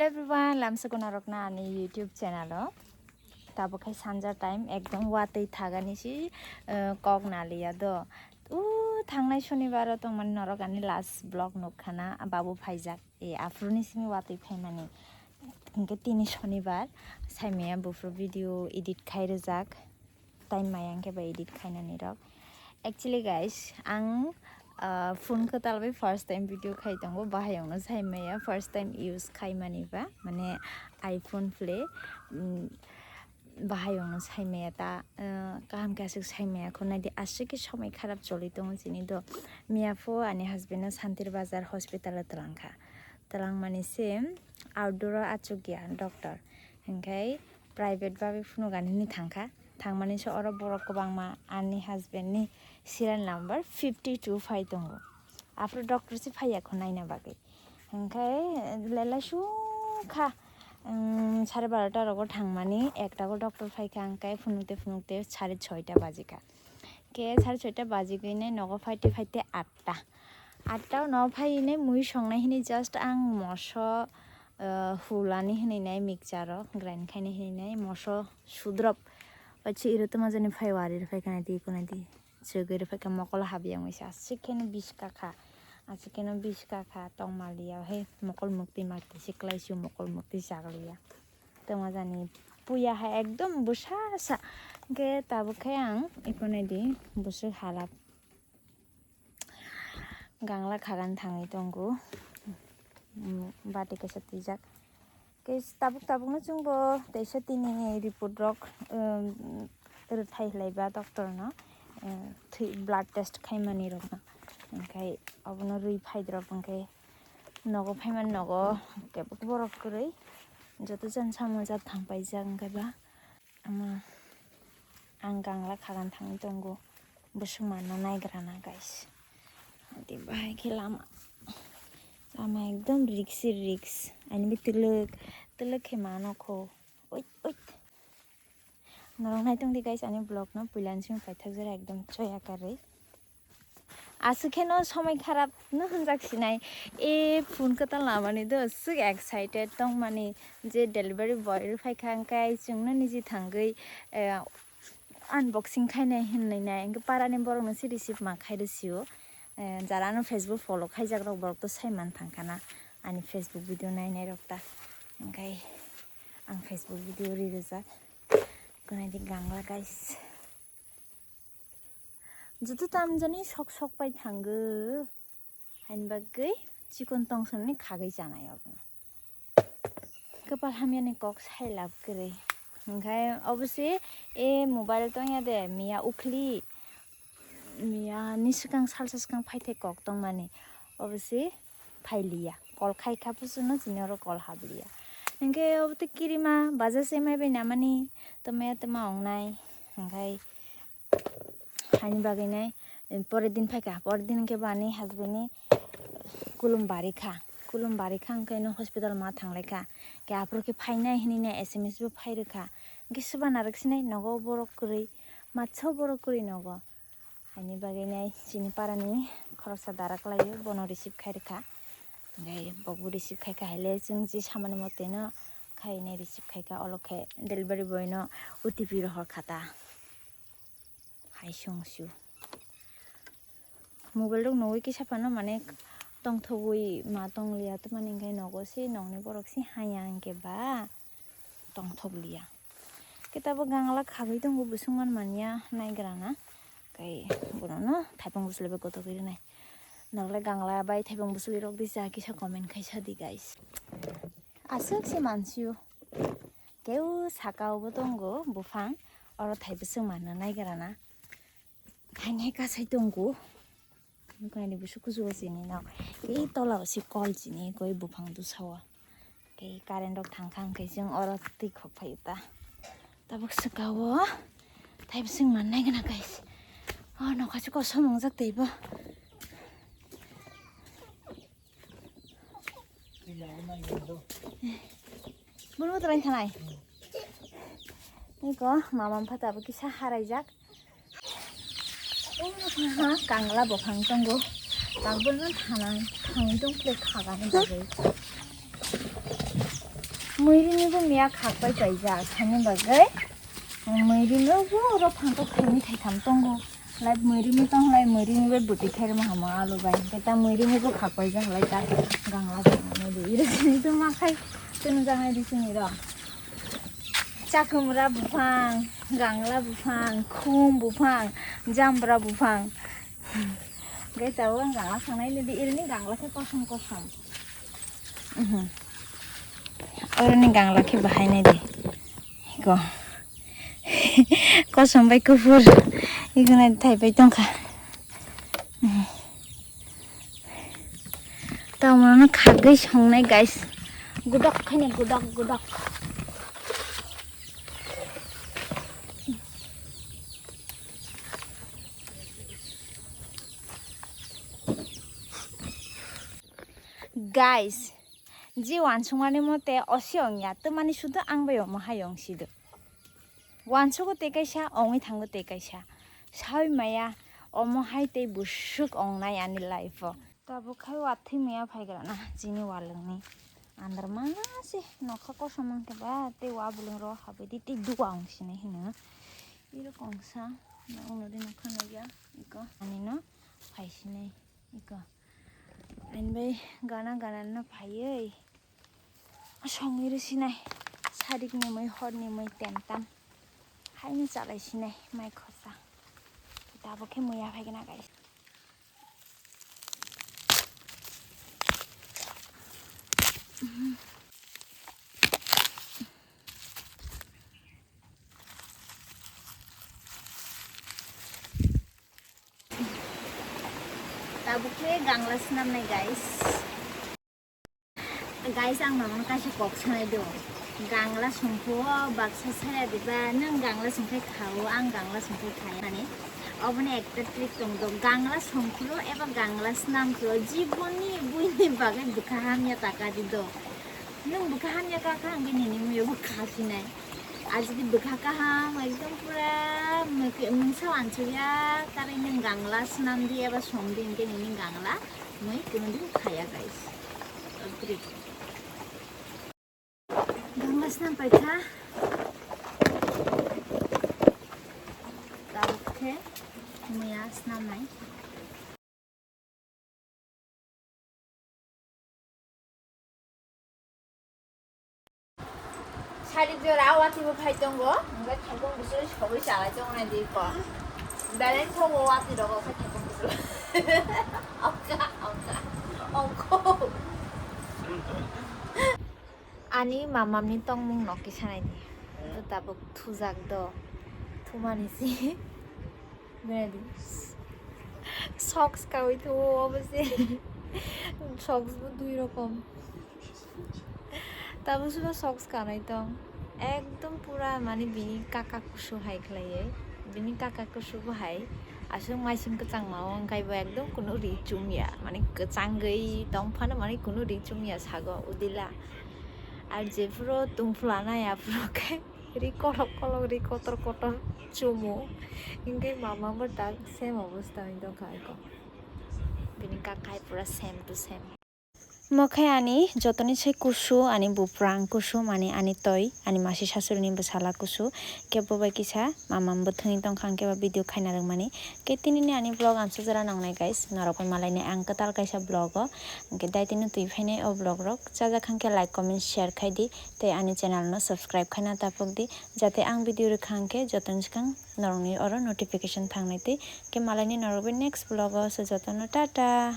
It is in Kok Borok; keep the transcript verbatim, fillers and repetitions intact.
Everyone, lamsukuna rokna ani YouTube channel o. Tabuk khai sanja time ekdom watwi thagani si, eh, kok naliya do. U thangnai shonibar o tongmani norok ani last vlog nukkhana babu phaijak. E aphuru ni simi watwi phaimani. Hinkhe tini shonibar, saimaya buphuru video edit khai rijak. Time maya hinkhe ba edit khainani rok. Actually guys, ang, ah, phone kwtal bai first time video khai tongo, bahai ongno saimaya first time use khaimani ba, mane iPhone Play, mm, bahai ongno saimaya ta, ah, kaham khe aswk saimaya kho naidi, aswk khe somoi kharap choli tongo chini do. Miyaphu ani husband no Santir Bazar hospital o twlangkha, twlangmani se outdoor o achukya doctor, hinkhe private bagwi phunukani hinwi thangkha. Thangmani se oro borok kwbangma ani husband ni serial number fifty two phai tongo. Aphuru doctor se phaiya kho naina bagwi. Hinkhe lelai sukha, um, sare barota rogo thangmani ekta go doctor phaikha, hinkhe phunukte phunukte sare soita bajikha. Ke sare soita bajigwini nogo phaite phaite atta. Atta o no phaine mui songnai hini just ang moso, uh, hulani hinwi nai mixture o grind khainai hinwi nai moso sudrop. Pachi iro toma jani phai wari rw phai khana di kuna di. Chwgwi rw phai kha mokol habi yang waisa aswk kheno biska kha. Aswk kheno biska kha tong maliya he mokol mukti makti se klai sio mokol mukti chakliya. Toma jani puya hai ekdom bwsa sa. Hinkhe tabuk khe ang ikonai di bwswk halap. Gangla khagan thangwi tongo. Mm, bati kaisa twijak. Khe tabuk tabukno chwngbo teisa tini report rok, um, rwthai hlaiba doctor no, um, thwi blood test khaimani rokno. Hinkhe obono rwi phaidrop hinkhe nogo phaimani nogo kebuk borok kwrwi joto jan samung jak thang paijak hinkhe ba. Ama ang gangla khagan thangwi tongo, bwswk manna naigra na, guys. Adi bahai khe lama, lama ekdom risk-i risk. Ani bi twlwk, twlwk khe mano kho. Oit, oit. Norok nai tong di, guys, ani vlog no puila ni simi paithak jora ekdom choya karwi. Aswk kheno somoi kharap no hwnjak sinai. E phone kwtal lamani do swk excited tongmani je delivery boy rw phaikha, hinkhe chwngno niji thangwi, eh, unboxing khainai hinwi nai. Hinkhe parani borokno se receive ma khai rw sio. Eh, jara ano Facebook follow khaijak rok borok to sai man thangkha na ani Facebook video nainai rok ta. Hinkhe ang Facebook video ri rwjak. Kunai di gangla, guys. Joto tamjani sok sok pai thango. Haini bagwi chikon tongsonni khagwi chanai abono. Kwpal hamyani kok sai lab kwrwi. Hinkhe obo se e mobile tongya de miya ukhli. Miya ni swkang salsa swkang phaithai kok tongmani. Obo se phailiya. Call khaikha busuno chini oro call habliya. Hinkhe obo tei kirima baja se mai bai namani. Toma toma ongnai. Hinkhe Haini bagwi nai, eh, pore din phaikha, pore din khe bo ani husband ni kulum barikha, kulum barikha, hwnkhe no hospital ma thanglaikha, khe aphuru khe phainai hinwi nai S M S bo phairwkha, hwnkhe swba narwk sinai nogo borok kwrwi, matsa borok kwrwi nogo. Haini bagwi nai chini parani khoroksa dara kwlaio, bono receive khairwkha, hwnkhe bokbo receive khaikha, haile chwng je samani mote no khainai receive khaikha, olo khe delivery boy no O T P rohorkha ta. Hai song su. Mobile rok nugui kisa phano mane tongthogui ma tongliya, tamani hinkhe nogo se nokni borok se haya hinkhe ba tongthokliya. Khe tabuk gangla khagui tongo, bwswk man manya naigra na. Kai bono no thaipung bwswlaibo gothogwi rwnai. Norokle gangla bai thaipung bwswlwi rok di cha kisa comment khai sa di guys. Aswk se mansio. Keu saka o bo tongo buphang, oro thai bwswk manna naigra na. Haini kasai tongo. Buphang ni bwswk kuchugo chini nok. Tei tola o se kol chini koi buphang dusao. Tei current rok thangkha hwnkhe chwng oro twi khok phaio ta. Tabuk saka o thai bwswk manna naigra na guys. O nokha se kosom wngjak tei bo. Bulu trai thanai. Niko mama mpha tabuk kisa haraijak. Ha kangla buphang tongo. Tabuk no thanai. Thangwi tong khe khagani bagwi. Muirini bo miya khakpai paijak, thani bagwi. Muirini bo oro phangtok thaini thaitham tongo. Lai muirini tong lai, muirini bai bwtwi khairokma hamo alu bai. Hwnkhe ta muirini bo khakpaijak lai ta gangla bai nai di. Iri sini to ma khai tunu jangai di sini ro. Chakumra buphang, gangla buphang, khum buphang, jambra buphang. Hwnkhe tabuk ang gangla sangnai nidi, irini gangla khe kosom kosom. Mhm. Oroni gangla khe bahai nai di. Iko. Kosom bai kuphur. Iko nai thai pai tongkha. Mhm. Tamono khagwi songnai, guys. Gudok khaini gudok gudok. Guys, ji wansukmani mote osi ongya, twmani sudu ang bai omo hai ongsido. Wansugo tei kaisa, ongwi thango tei kaisa. Sawi maya, omo hai tei busuk ongnai ani life o. Tabuk khai wathwi maya phaigrana chini walwngni. Andar mase nokha kosom wngkhe ba tei wa bwlwng ro habwi di tei dua ongsinai hino. Iro kongsa, nokno di nokha nukya, iko ani no phaisinai, iko. Ani bai gana gana no phaiwi. Songwi rw sinai, sarik ni mui, hor ni mui, tentam. Haino chalai sinai, mai khosa. Tabuk khe muya phaikhe na, guys. Tabuk khe gangla swnamnai, guys. Guys, ang nono kaisa kok sanai do. Gangla songkho o baksa saya diba, nwng gangla songkhai khao, ang gangla songkhai khaya mani. Oboni ekta trick tong do. Gangla songkhro eba gangla snamkhro jiboni buini bagwi bwkha hamya taka di do. Nwng bwkha hamya kha kha hwnkhe nini muiyo bo kha sinai. Ajdi bwkha kaham ekdom pura mungsa wansukya, tarai nwng gangla snamdi eba songdi hwnkhe nini gangla mui kunudin khaya, guys. Trick. Gangla snam paikha. Tabuk khe muya snamnai. Sari jora wati bo phai tongo, hingke thaipung busu sogwi chalai tongo nai di ko. Belai thogo wati rogo khe thaipung busu. Ongka, ongka, ongko. Ani mamamni tongmung no kisa nai di. Tabuk thujak do. Thumani si. Nai di. Socks kawi thuo obo se. Socks bo dui rokom. Tabuk suno socks kanai tong. Ekdom pura mane bini kaka kusu hai khlaiwi. Bini kaka kusu bo hai. Aswk maising kwchangma o wngkhai bo ekdom kunu ri chumya. Mane kwchangwi tong phano mane kunu ri chumya sago udila. Ar jephuru tungphla nai aphuru khe ri kolok kolok, ri kotor kotor chumo. Hingke mama bo tak same obostha wng tongkha eko. Bini kakai pura same to same. Mo khe ani jotoni sai kusu, ani buprang kusu, mane ani toi, ani masi sasurini bwsala kusu. Kebo bai kisa mamam bo thwngwi tongkha, hingke ba video khaina rwngmani. Khe tinini ani vlog amsajora nangnai guys, norok bai malainai ang kwtal kaisa vlog o. Hingke daitino twi phainai o vlog rok. Chajak hingke like, comment, share khai di. Tei ani channel no subscribe khaina tapok di, jate ang video rwkha hingke jotoni swkang norokni oro notification thangnai twi. Khe malainai norok bai next vlog o, so jotono tata.